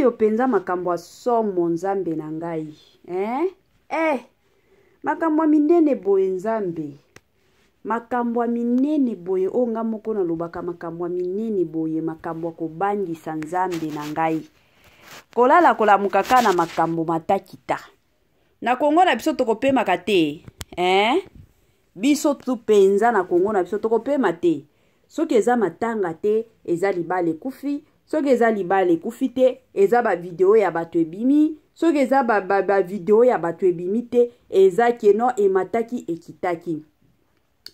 Oyo penza makambo ya somo nzambe na ngai eh? Eh! Makambo ya minene boye nzambe makambo ya minene boye oyo nga moko nalobaka makambo ya minene boye makambo ya kobangisa nzambe na ngai kolala kolamuka kaka na makambo matakita na kongo na biso tokopemaka te eh? Biso tu penza na Congo na biso tokopema te. Soki eza matanga te, eza libala ekufi. Soki eza libala ekufi te, eza ba video ya bato ebimi. Soki eza ba, ba, ba video ya bato ebimi te, eza que non emataki ekitaki.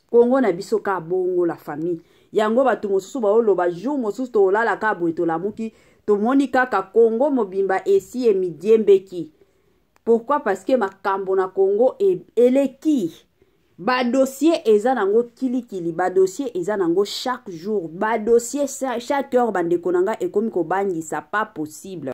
Congo na biso ka bongo la famille. Yango bato mosusu baoloba jour mosusu tolala ka boye tolamuki tomoni kaka Congo mobimba esi emidiembeki. Pourquoi? Parce que makambo na Congo e, eleki. Ba dossier eza nango kilikili, ba dossier eza nango chaque jour, ba dossier chaque heure bandeko na nga ekomi kobangisa pas possible.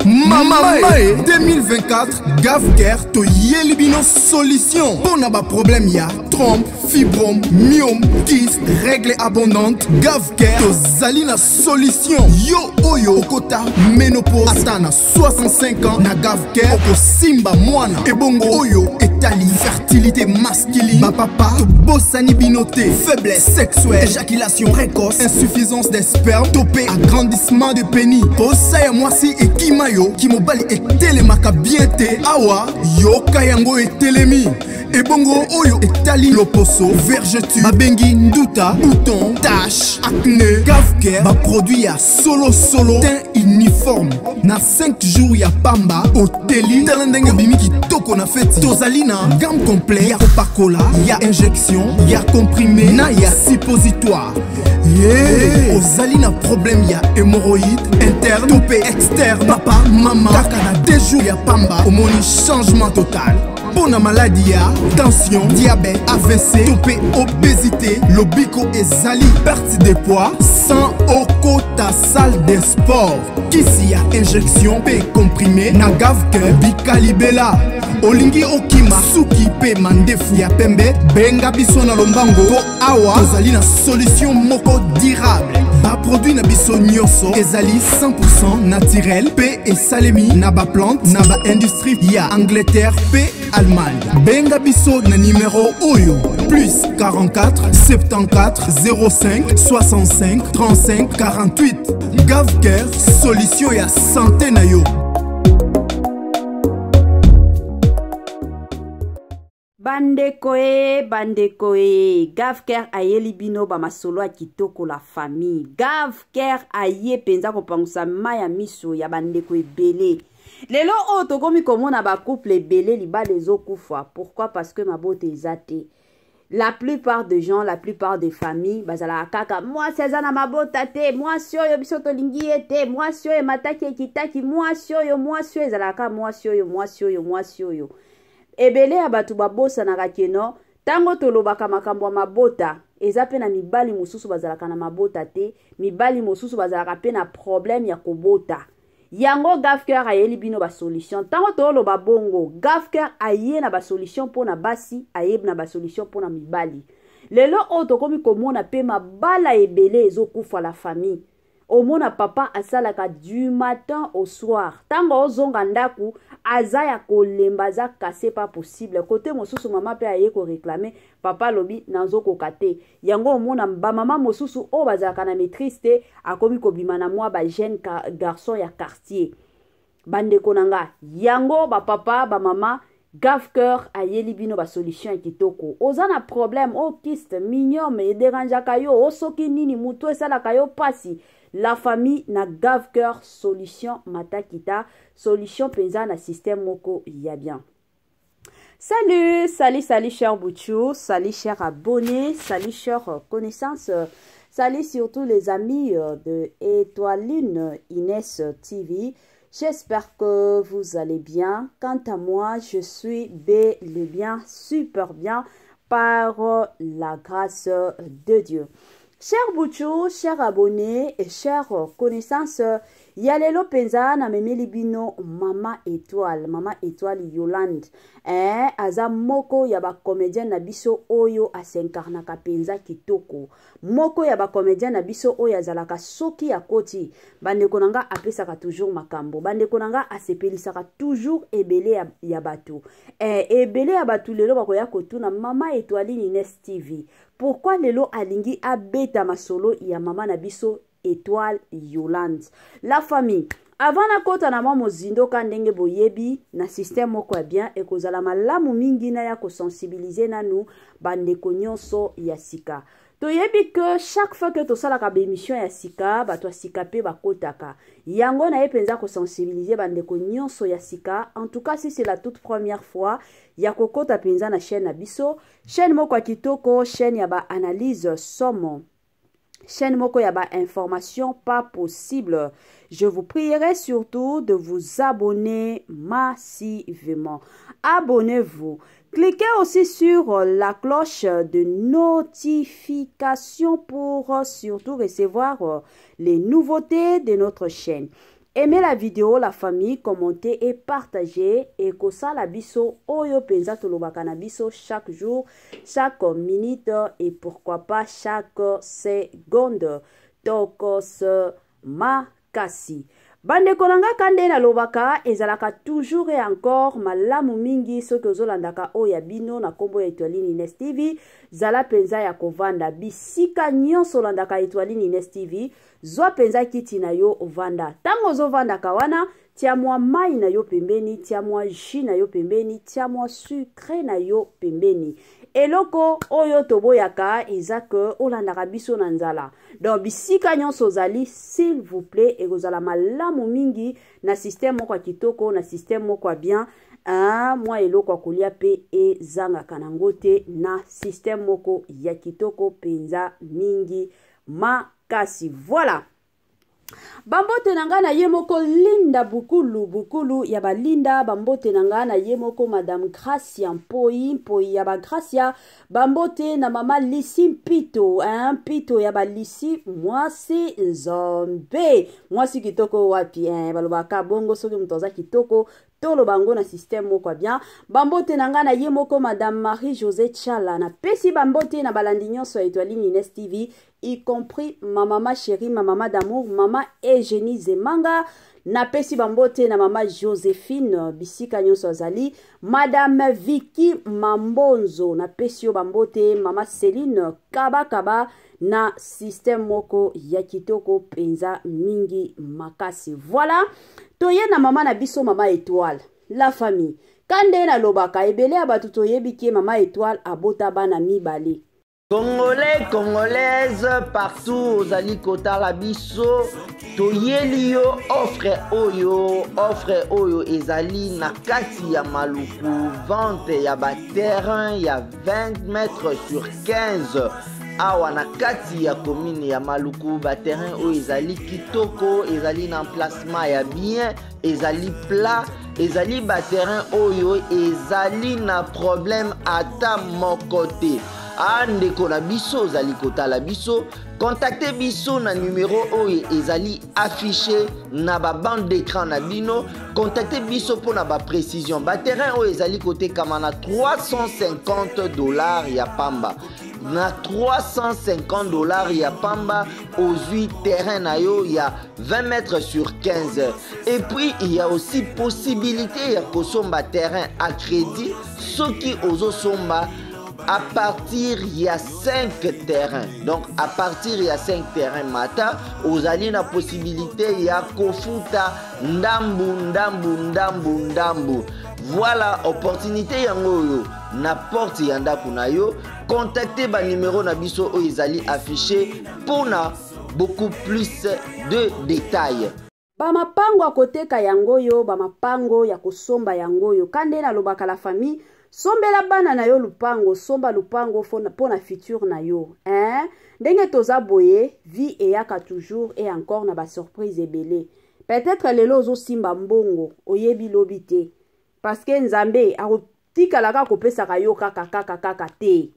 Mama Mae 2024 Gavcare toyeli bino solution mpo na baproblème ya trompe, fibrome, myome, kyste, règle abondante. Gavcare tozali na solution. Yo oyo okota ménopause ata na 65 ans na Gavcare okosimba mwana. Ebongo oyo etali fertilité masculine, bapapa tobosani bino te. Faiblesse sexuelle, éjaculation précoce, insuffisance des spermes to mpe agrandissement de pénis. Posa ya mwasi ekima yo, kimobali etelemaka bien te, awa yoka yango etelemi. Ebongo oyo etali loposo, vergeture babengi nduta, bouton, tache, acné, Gavcare baproduit ya solo solo, teint uniforme na 5 jours ya pamba oteli. Tala ndenge obimi kitoko na feti. Tozali na gamme complet ya kopakola, ya injection, ya comprimé na ya suppositoire. Yeah. Ozali na problème ya hémorroïde interne to mpe externe, papa mama, kaka na 2 jours ya pamba omoni changement total. Mpo na maladi ya tension, diabète, AVC to mpe obésité, lobiko ezali perte de poids sans okota salle de sport. Kisi ya injection mpe comprimé na Gavcare bikalibela. Olingi okima suki mpe mandefu ya pembe, benga biso na lombango mpo awa tozali na solution moko durable. Baproduit na biso nyonso ezali 100% naturel mpe esalemi na baplante na baindustrie ya Angleterre mpe Allemagne. Benga biso na numero oyo plus 44 74 05 65 35 48. Gavcare, solution ya santé na yo. Bandeko e bandeko e, Gavcare ayeli bino ba masolo ya kitoko la famille. Gavcare aye mpenza kopangusa mai ya miso ya bandeko ebele. Lelo oyo tokomi komona ba couple ebele libala ezokufa. Pourquoi? Parce que mabota eza te. La plupart des gens, la plupart des familles bazalaka kaka mwasi aza na mabota te, mwasi oyo biso tolingi ye te, mwasi oyo emataki ekitaki, mwasi oyo, mwasi oyo, ezalaka mwasi oyo, mwasi oyo, mwasi oyo. Ebele ya bato babosanaka keno ntango tolobaka makambo ya mabota, eza mpe na mibali mosusu bazalaka na mabota te, mibali mosusu bazalaka mpe na problème ya kobota. Yango Gavcare ayeli bino ba solution. Ntango toloba bongo, Gavcare aye na ba solution mpo na basi, aye na ba solution mpo na mibali. Lelo oyo tokomi komona mpe mabala ebele ezokufa la famille. Omona papa asalaka du matin au soir, ntango ozonga ndaku aza ya kolemba, aza casse pas possible. Kote mosusu mama mpe aye koreklame, papa alobi nazokoka te. Yango omona bamama mosusu oyo bazalaka na maîtrise te, akomi kobima na mwa ba jeune garçon ya quartier. Bandeko na nga, yango bapapa bamama, Gavcare ayeli bino ba solution ya kitoko. Oza na problème o kyste, myome ederangeaka yo, o soki nini mutu esalaka yo pasi, la famille na Gavcare solution matakita, solution penza na système moko ya bien. Salut, salut, salut cher Bouchou, salut cher abonné, salut cher connaissance, salut surtout les amis de Étoiline Inès TV. J'espère que vous allez bien. Quant à moi, je suis bel et bien, super bien par la grâce de Dieu. Cher Bouchou, cher abonné et chère connaissance, Ya lelo mpenza namemeli bino Mama Etoile, Mama Etoile Yolande. Eh, aza moko ya ba comédien na biso oyo asincarnaka mpenza kitoko. Moko ya ba comédien na biso oyo azalaka soki akoti, bandeko na nga apesaka toujours makambo. Bandeko na nga asepelisaka toujours ebele ya bato. Eh, ebele ya bato lelo bakoya kotuna Mama Etoile Ines TV. Pourquoi lelo alingi abeta masolo ya mama na biso Etoile Yolande? La famille, avant nakota na mwa mozindo ka ndenge boyebi na système moko ya bien, ekozala malamu mingi na ya kosensibiliser nanu bandeko nyonso ya sika. Toyebi que chaque fois que tosalaka ba émission ya sika, bato ya sika pe bakotaka. Yango na ye mpenza kosensibiliser bandeko nyonso ya sika. En tout cas, si c'est la toute première fois ya kokota mpenza na chaîne na biso, chaîne moko ya kitoko, chaîne ya ba analyse somo, chaîne moko ya ba information pas possible. Je vous prierai surtout de vous abonner massivement. Abonnez-vous. Cliquez aussi sur la cloche de notification pour surtout recevoir les nouveautés de notre chaîne. Aimez la vidéo, la famille, commentez et partagez. Et kosala biso oyo penza tolobaka na biso chaque jour, chaque minute et pourquoi pas chaque seconde. Tokos makasi. Bandeko na nga, kande nalobaka ezalaka toujours et encore malamu mingi soki ozolandaka oyo ya bino na nkombo ya Etoiline Ines TV, zala mpenza ya kovanda bisika nyonso olandaka Etoiline Ines TV, zwa mpenza kiti na yo ovanda. Ntango ozovandaka wana, tia mwa mai na yo pembeni, tia mwa jus na yo pembeni, tia mwa sucre na yo pembeni. Eloko oyo toboyaka eza ke olandaka biso na nzala. Donc bisika nyonso ozali, s'il vous plaît, ekozala malamu mingi na système moko ya kitoko, na système moko ya bien. Mwa eloko ya kolia mpe ezangaka nango te na système moko ya kitoko mpenza mingi makasi. Voilà. Bambote na ngai na ye moko Linda Bukulu, Bukulu ya balinda. Bambote na ngai na ye moko Madame Gracia Mpoi, Mpoi ya bagracia. Bambote na mama Lisi Mpito, hein, Mpito ya balisi, mwasi nzambe, mwasi kitoko wapi, hein, balobaka bongo soki moto aza kitoko toloba yango na système moko ya bien. Bambote na ngai na ye moko Madame Marie José Chala. Napesi bambote na balandi nyonso ya Etoiline Ines TV, y compris ma mama chérie, ma mama d'amour, mama Eugénie Zemanga. Napesi bambote na mama Joséphine bisika nyonso azali, Madame Vicky Mambonzo, napesi yo bambote, mama Céline Kabakaba na système moko ya kitoko mpenza mingi makasi. Voilà, toye na mama na biso mama Etoile. La famille, kande nalobaka ebele ya bato toyebi ke mama Etoile abota bana mibale. Congolais, Congolaise, partout ozali kotala biso, toyeli yo offre oyo. Offre oyo ezali na kati ya Maluku, vente ya baterrain ya 20 mètres sur 15 awa na kati ya commune ya Maluku. Baterrain oyo ezali kitoko, ezali na emplacement ya bien, ezali plat, ezali baterrain oyo ezali na problème ata moko te. A ndeko na biso ozali kotala biso, contacte biso na numero oyo ezali affiché na babande d'écran na bino. Contacte biso mpona baprécision. Baterrain oyo ezali kotekama na 350 $ ya pamba. Na 350 $ ya pamba, ozwi terrain na yo ya 20 mètres sur 15. Et puis il y a aussi possibilité ya kosomba terrain à crédit soki ozosomba à partir ya 5 terrains. Donc à partir ya 5 terrains mata, ozali na possibilité ya kofuta ndambu ndambu ndambu ndambu. Voilà opportunité yango oyo na porte ya ndako na yo. Contacte banumero na biso oyo ezali affiché mpona beaucoup plus de détails. Bamapango ya koteka yango oyo, bamapango ya kosomba yango oyo. Ka nde nalobaka, la famille, sombela bana na yo lupango, somba lupango mpo na futur na yo, hein? Ndenge toza boye, vie eyaka toujours et encore na basurprise ebele. Peut-être lelo ozosimba mbongo, oyebi lobi te, parce que Nzambe akotikalaka kopesaka yo kaka kaka kaka te.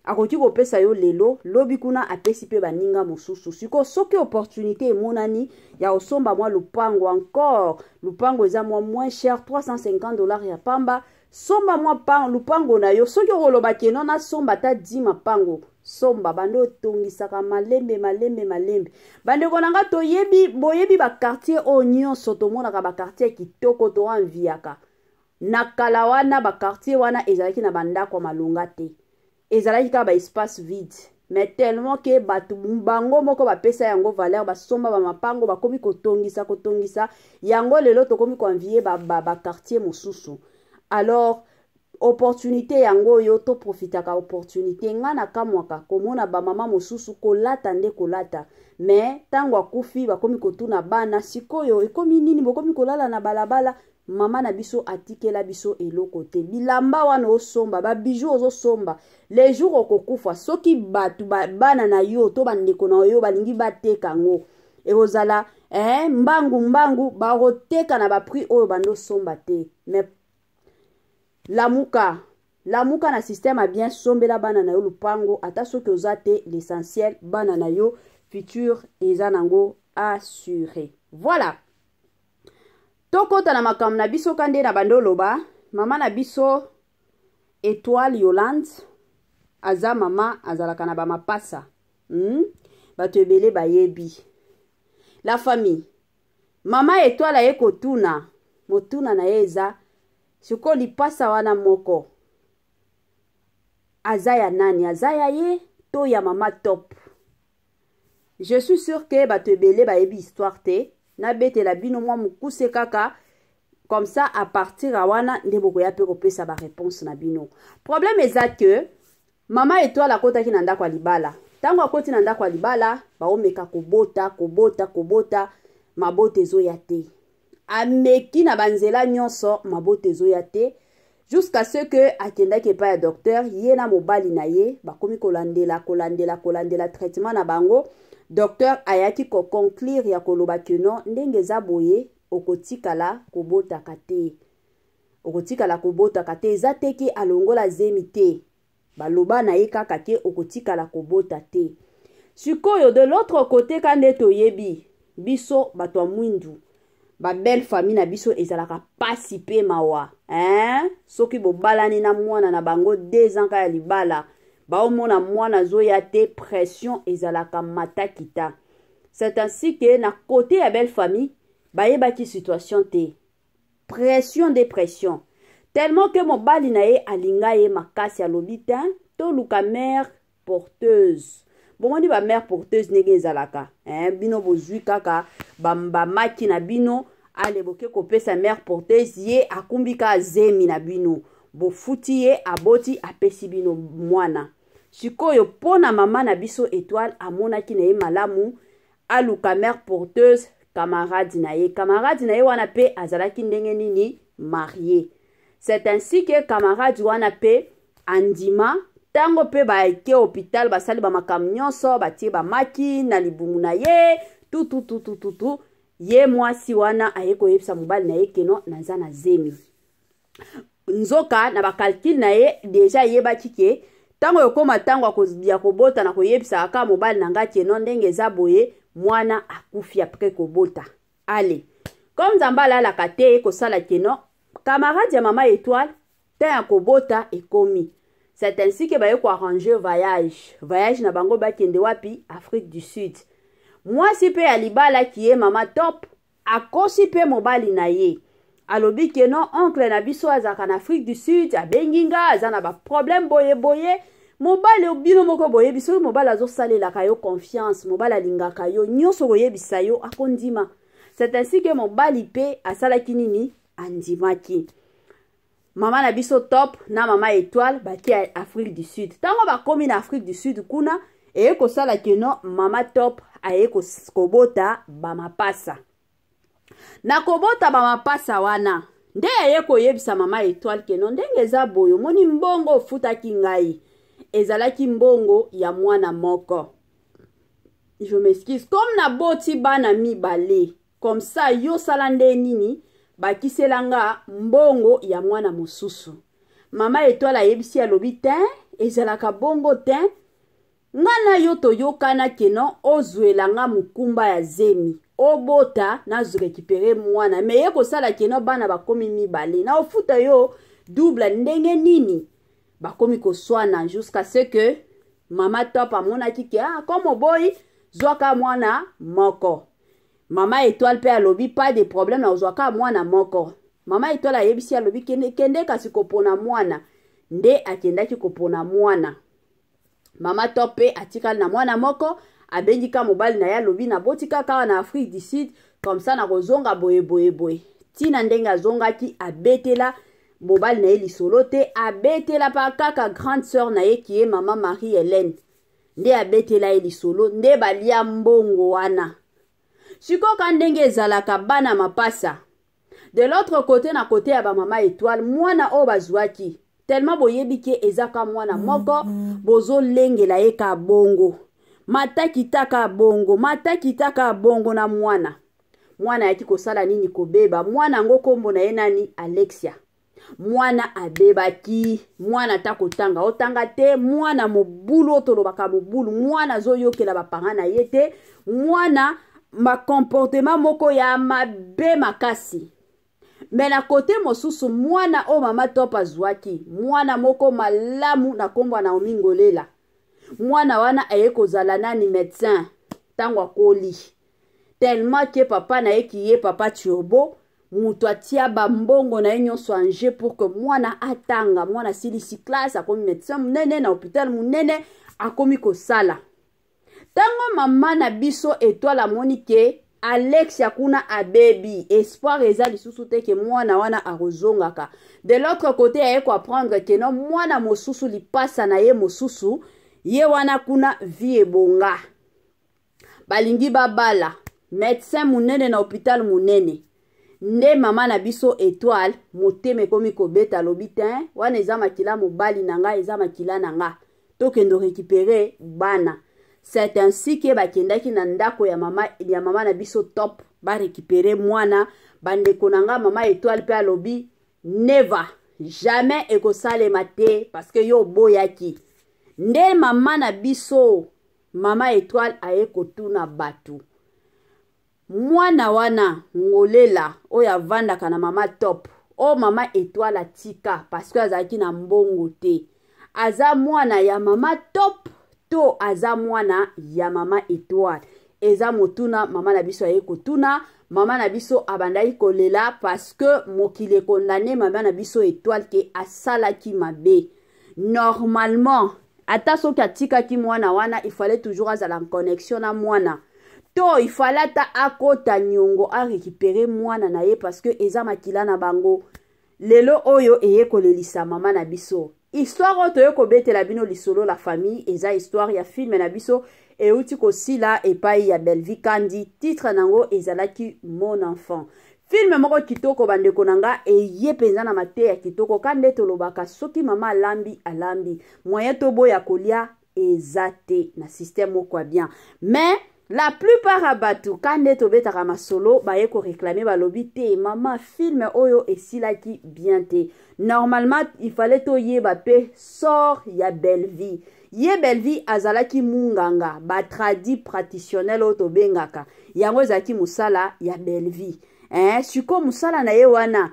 Akoki kopesa yo lelo, lobi kuna apesi mpe baninga mosusu. Sikoyo soki opportunité emonani ya kosomba mwa lupango, encore lupango eza mwa moins cher, 350 $ ya pamba, somba mwa lupango na yo. Soki okoloba que non, nasomba ata 10 mapango, somba, bando otongisaka malembe malembe malembe. Bandeko na nga, toyebi, boyebi baquartier oyo nyonso tomonaka, baquartier ya kitoko toenviaka na kala wana. Baquartier wana ezalaki na bandako ya malonga te, ezalaki kaka baespace vide, mais tellement que bato bango moko bapesa yango valeur, basomba bamapango, bakomi kotongisa kotongisa yango. Lelo tokomi koenvier baquartier ba, ba mosusu. Alors opportunité yango oyo, toprofitaka opportunité. Nga nakamwaka komona bamama mosusu kolata nde kolata, mais ntango akufi, bakomi kotuna bana: "Sikoyo ekomi nini? Bokomi kolala na balabala?" Mama na biso atikela biso eloko te. Bilamba wana osomba, babijoux ozosomba, le jour okokufa, soki bato bana na yo to bandeko na yo balingi bateka yango, ekozala mbangu mbangu, bakoteka na baprix oyo bandosomba te. Mais lamuka, lamuka na système ya bien, sombela bana na yo lupango. Ata soki oza te, l'essentiel bana na yo futur eza nango assuré. Voilà, tokɔta na makambo na biso. Ka nde na bando oloba, mama na biso Étoile Yolande aza mama azalaka na bamapasa, Bato ebele bayebi la famille. Mama Étoile aye kotuna motuna na ye eza sikoyo: lipasa wana moko aza ya nani? Aza ya ye to ya mama Top? Je suis sûr que bato ebele bayebi histoire te. Nabetela bino mwa mokuse kaka comme ça, à partir ya wana nde bokoya mpe kopesa baréponse na bino. Problème eza que mama Étoile akotaki na ndako ya libala. Ntango akoti na ndako ya libala, baomeka kobota, kobota, kobota, mabota ezoya te. Ameki na banzela nyonso, mabota ezoya te, jusqu'à ce que akendaki epai ya docteur. Ye na mobali na ye bakomi kolandela, kolandela, kolandela traitement na bango. Docteur ayaki koconclure ya koloba que non, ndenge eza boye, okotikala kobotaka te, okotikala kobotaka te. Eza te que alongola zemi te, baloba na ye kaka que okotikala kobota te. Sikoyo, de l'autre côté, ka nde toyebi biso bato ya mwindu, babelle famille na biso ezalaka pasi mpe mawa, hein? Soki bobalani na mwana na bango, 2 ans ka ya libala, baomona mwana azoya te, pression ezalaka matakita. C'est ainsi que na côté ya belle famille bayebaki situation te. Pression de pression, tellement que mobali na ye alinga ye makasi, alobi te toluka mère porteuse. Bomoni bamère porteuse ndenge ezalaka, hein? Bino bozwi kaka bamaki na bino, ale boke kopesa mère porteuse, ye akumbi ka zemi na bino, bofuti ye, aboti, apesi bino mwana. Sikoyo mpo na mama na biso Étoile, amonaki na ye malamu aluka mère porteuse camarade na ye. Camarade na ye wana mpe azalaki ndenge nini? Marié. C'est ainsi que camarade wana mpe andima. Ntango mpe bake hôpital, basali bamakambo nyonso, batie bamaki na libumu na ye, tutututututu, ye mwasi wana aye koyebisa mobali na ye que non, naza na zemi. Nzoka na bacalcul na ye déjà ayebaki que ntango ekóma ntango ya kobota, na koyebisaka kaka mobali na ngai que non, ndenge eza boye, mwana akufi après kobota. Ale, comme Nzambe alalaka te, kosala que non, camarade ya mama Étoile, ntango ya kobota ekomi. C'est ainsi que baye koarranger voyage. Voyage na bango, bakende wapi? Afrique du Sud. Mwasi mpe ya libala ye mama Top akosi mpe mobali na ye, alobi que non, oncle na biso azalaka na Afrique du Sud, abengi nga, aza na baproblème boye boye. Mobali, bino moko boyebi, soki mobali azosalelaka yo confiance, mobali alingaka yo, nyonso koyebisa yo akondima. C'est ainsi que mobali mpe asalaki nini? Andimaki. Mama na biso Top na mama Étoile baki ya Afrique du Sud. Ntango bakomi na Afrique du Sud kuna, eye kosala que non, mama Top aye kobota bamapasa. Na kobota bamapasa wana nde aye koyebisa mama Étoile que non, ndenge eza boye, omoni mbongo ofutaki ngai ezalaki mbongo ya mwana moko, je m'excuse, comme naboti bana mibale, comme ça yosala nde nini, bakisela nga mbongo ya mwana mosusu. Mama Étoile ayebisi, alobi te Ezalaka bongo te. Nga na yo toyokana que non, ozwela nga mokumba ya zemi, obota, nazorécupérer mwana. Mais ye kosala que non, bana bakomi mibale, na ofuta yo double ndenge nini? Bakomi koswana jusqu'à ce que Mama Top amonaki que ah, comme oboyi, zwaka mwana moko. Mama Étoile mpe alobi: pas de problème, nazwaka mwana moko. Mama Étoile ayebisi, alobi: kende, kende kasi kopona mwana. Nde akendaki kopona mwana. Mama Top mpe atikali na mwana moko. Abengi ka mobali na ye, alobi: naboti kaka awa na Afrique du Sud, comme ça nakozonga boye boye boye. Ntina ndenge azongaki, abetela mobali na ye lisolo te, abetela pa kaka grande sœur na ye qui est mama Marie Hélène. Nde abetela ye lisolo, nde balia mbongo wana. Sikoyo ka ndenge ezalaka, bana mapasa de l'autre côté, na côté ya bamama Étoile, mwana oyo bazwaki, tellement boyebi que eza ka mwana moko, bozolengela ye ka bongo, matakitaka bongo, matakitaka bongo na mwana. Mwana ayaki kosala nini? Kobeba. Mwana yango, nkombo na ye nani? Alexia. Mwana abebaki. Mwana ata kotanga otanga te. Mwana mobulu, oyo tolobaka mobulu. Mwana azoyokela baparents na ye te. Mwana bacomportement moko ya mabe makasi. Mais na côté mosusu, mwana oyo Mama Top azwaki, mwana moko malamu na nkombo ya Naomi Ngolela. Mwana wana aye kozala nani? Médecin ntango akoli, tellement que papa na ye ki ye papa Turbo, moto atia bambongo na ye nyonso en jeu pour que mwana atanga. Mwana asilisi classe, akomi médecin monene na hôpital monene, akomi kosala. Ntango mama na biso Étoile amoni que Alexia kuna abebi, espoir eza lisusu te que mwana wana akozongaka. De l'autre côté, aye koapprendre que non, mwana mosusu, lipasa na ye mosusu, ye wana kuna vie ebonga, balingi babala, médecin monene na hôpital monene. Nde mama na biso Étoile motema ekomi kobeta, alobi: te, wana eza makila mobali na nga, eza makila na nga, tokende récupérer bana. C'est ainsi que bakendaki na ndako ya mama na biso Top, barécupérer mwana. Bandeko na nga, mama Étoile mpe alobi: never, jamais, ekosalema te, parce que yo oboyaki. Nde mama na biso, mama Étoile, aye kotuna bato: mwana wana Ngolela oyo avandaka na Mama Top, oyo mama Étoile atika parce que azalaki na mbongo te, aza mwana ya Mama Top to aza mwana ya mama Étoile? Eza motuna mama na biso aye kotuna. Mama na biso abandaki kolela parce que mokili econdamner mama na biso Étoile que asalaki mabe. Normalement, ata soki atikaki mwana wana, il fallait toujours azala en connexion na mwana, to il fallait ata akota niongo, arécupérer mwana na ye, parce que eza makila na bango. Lelo oyo eye kolelisa mama na biso. Histoire oyo toye kobetela bino lisolo, la famille, eza histoire ya film na biso euti kosila epai ya Belvi Kandi. Titre nango ezalaki Mon enfant. Film moko kitoko, bandeko na nga, eye mpenza na mateya kitoko. Ka nde tolobaka, soki mama alambi, alambi, moyen toboya kolia eza te na système moko ya bien. Mais la plupart ya bato, ka nde tobetaka masolo, baye koréclamer, balobi: te mama, film oyo esilaki bien te. Normalement, il fallait toyeba mpe sort ya Bellevie. Ye Bellevie azalaki munganga, batradipraticienne oyo tobengaka yango, ezalaki mosala ya Bellevie, eh, sikoyo mosala na ye wana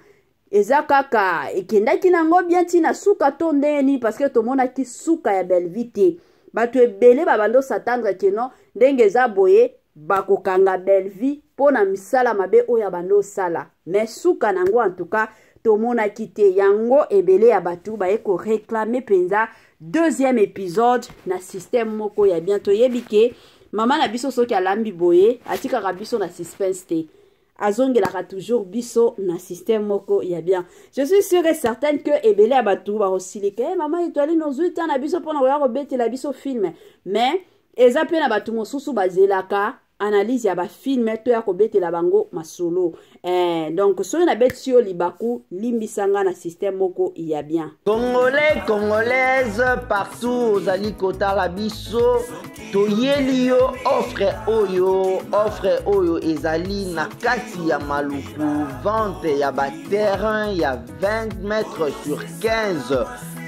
eza kaka ekendaki nango bien ntina suka to ndenge nini? Parce que tomonaki suka ya Bellevie te. Bato ebele babandi os'attendre que non, ndenge eza boye, bakokanga Bellevie mpo na misala mabe oyo abandi osala. Mais suka nango, en tout cas, tomonaki te. Yango ebele ya bato baye koréclamer mpenza deuxième épisode na système moko ya bien. Toyebi que mama na biso, soki alambi boye, atikaka biso na suspense te, azongelaka toujours biso na système moko ya bien. Je suis sûre et certaine que ebele ya bato bakosilika: hey, mama Étoile, nozwi ta na biso mpona koya kobetela biso film. Mais eza mpe na bato mosusu bazelaka analyse ya bafilm to ya kobetela bango masolo. Donc soki nabeti yo libaku, limbisanga na système moko ya bien. Congolais, Congolaise partout ozali kotala biso, toyeli yo offre oyo. Offre oyo ezali na kati ya Maluku, vente ya baterrain ya 20 mètres sur 15.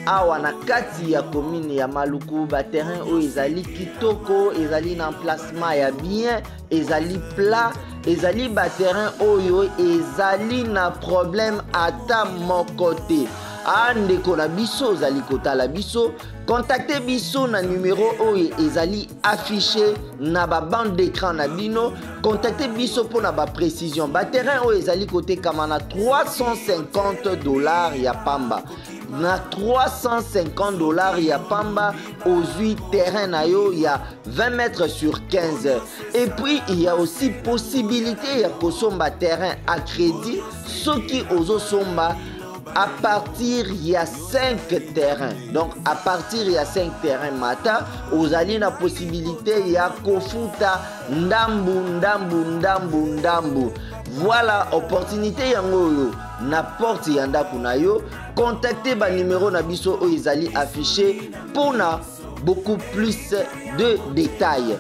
Awa na kati ya commune ya Maluku, ba terrain oyo ezali kitoko, ezali na emplacement ya bien, ezali plat, ezali ba terrain oyo ezali na problème ata moko te. A ndeko na biso ozali kotala biso, contacte biso na numero oyo ezali affiché na ba bande d'écran na bino. Contacte biso mpo na ba précision. Ba terrain oyo ezali kotekama na 350 $ ya pamba. Na 350 $ ya pamba ozwi terrain na yo ya 20 mètres sur 15. Et puis il y a aussi possibilité ya kosomba terrain à crédit soki ozosomba à partir ya 5 terrains. Donc à partir ya 5 terrains mata, ozali na possibilité ya kofuta ndambu ndambu ndambu ndambu. Voilà opportunité yango oyo na porte ya ndako na yo. Contacte ba numéro na biso oyo ezali affiché mpona beaucoup plus de détails.